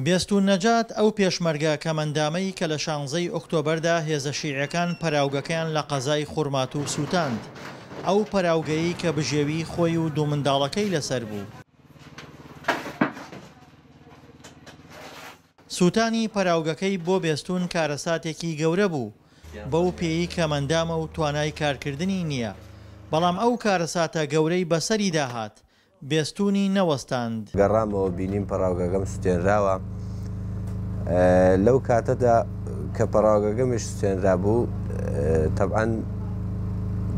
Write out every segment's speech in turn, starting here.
بێستوون نەجات ئەو پێشمەرگە کەمئەندامەی کە لە شانزەی ئۆکتۆبەردا هێزە شیعیەکان پەراوگەکەیان لە قەزای خورماتوو سووتاند، ئەو پەراوگەیەی کە بژێویی خۆی و دوو منداڵەکەی لەسەر بوو. سووتانی پەراوگەکەی بۆ بێستوون کارەساتێکی گەورە بوو، بەو پێیەی کەمئەندامە و توانای کارکردنی نییە، بەڵام ئەو کارەساتە گەورەی بەسەریدا هات، بێستوونی نەوەستاند. گەڕامەوە بینیم پەڕاوگەکەم سوتێنراوە، لەو کاتەدا کە پەڕاوگەکەمیش سوتێنرابوو تەبعەن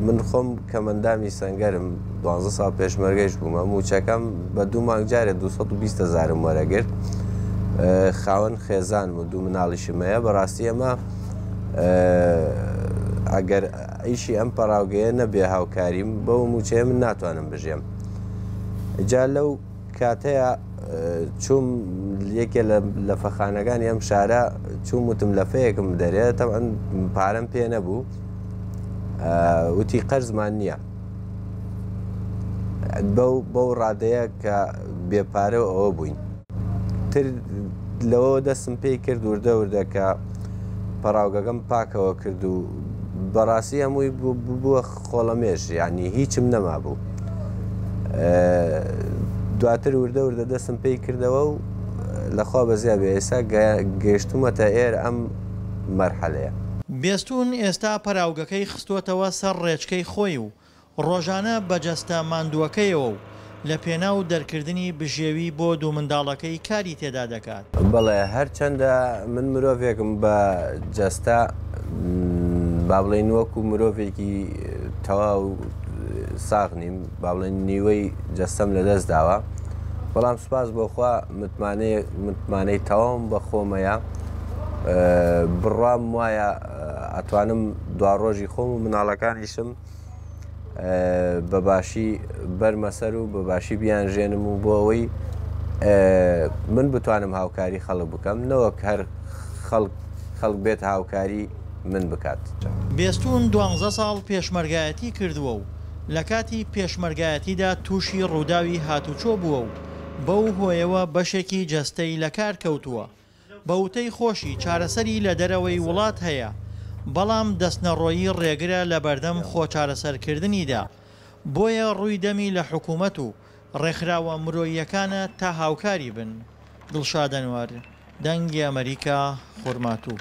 من خۆم کەمەندامی سەنگەرم 12 ساڵ پێشمەرگەیش بوومە موچەکەم بە دوو مانگ جارێ 220 هەزارم وەرەگرت خاوەن خێزانم و دوو مناڵیشم هەیە بەڕاستی ئەمە ئەگەر ئیشی ئەم پەڕاوگەیە نەبێ هاوکاریم بەو موچەیە من ناتوانم بژێم جا لەو کاتەیە چوم یەکێ لە لەفەخانەکانی ئەم شارە چوم وتم لەفەیەکم بدەرێ تەبعەن پارەم پێ نەبوو وتی قەرزمان نییە بەو بەو ڕادەیە کە بێپارە و ئەوە بووین تر لەوە دەستم پێی کرد وردە وردە کە پەڕاوگەکەم پاکەوە کرد و بەڕاستی هەمووی بووە خۆڵەمێش یعنی هیچم نەمابوو دواتر وردە وردە دەستم پێی کردەوە و لەخوا بەزیا بێ ئێستا گەیشتومەتە ئێر ئەم مەرحەلەیە. بێستوون ئێستا پەراوگەکەی خستووەتەوە سەر ڕێچکەی خۆی و ڕۆژانە بە جەستە ماندووەکەیەوە و لە پێناو دەرکردنی بژێوی بۆ دوو منداڵەکەی کاری تێدا دەکات. بەڵێ هەرچەندە من مرۆڤێکم بە جەستە با بڵێین وەکو مرۆڤێکی تەواو ساغ نیم با بڵێین نیوەی جەستەم لەدەست داوە بەڵام سوپاس بۆ خوا متمانەی متمانەی تەواوم بە خۆمەیە بڕوام وایە ئەتوانم دواڕۆژی خۆم و مناڵەکانیشم بە باشی بەرمە سەر و بە باشی بیانژێنم و بۆ ئەوەی من بتوانم هاوکاری خەڵک بکەم نەوەک هەر خەڵک خەڵک بێت هاوکاری من بکات. بێستوون دوانزە ساڵ پێشمەرگایەتی کردووە و لە کاتی پێشمەرگایەتیدا تووشی ڕووداوی هاتوچۆ بووە و بەو هۆیەوە بەشێکی جەستەی لەکار کەوتووە. بە وتەی خۆشی چارەسەری لە دەرەوەی وڵات هەیە، بەڵام دەستنەڕۆیی ڕێگرە لە بەردەم خۆچارەسەرکردنیدا، بۆیە ڕووی دەمی لە حکومەت و ڕێکخراوە مرۆییەکانە تا هاوکاری بن. دڵشاد ئەنوەر، دەنگی ئەمەریکا، خورماتوو.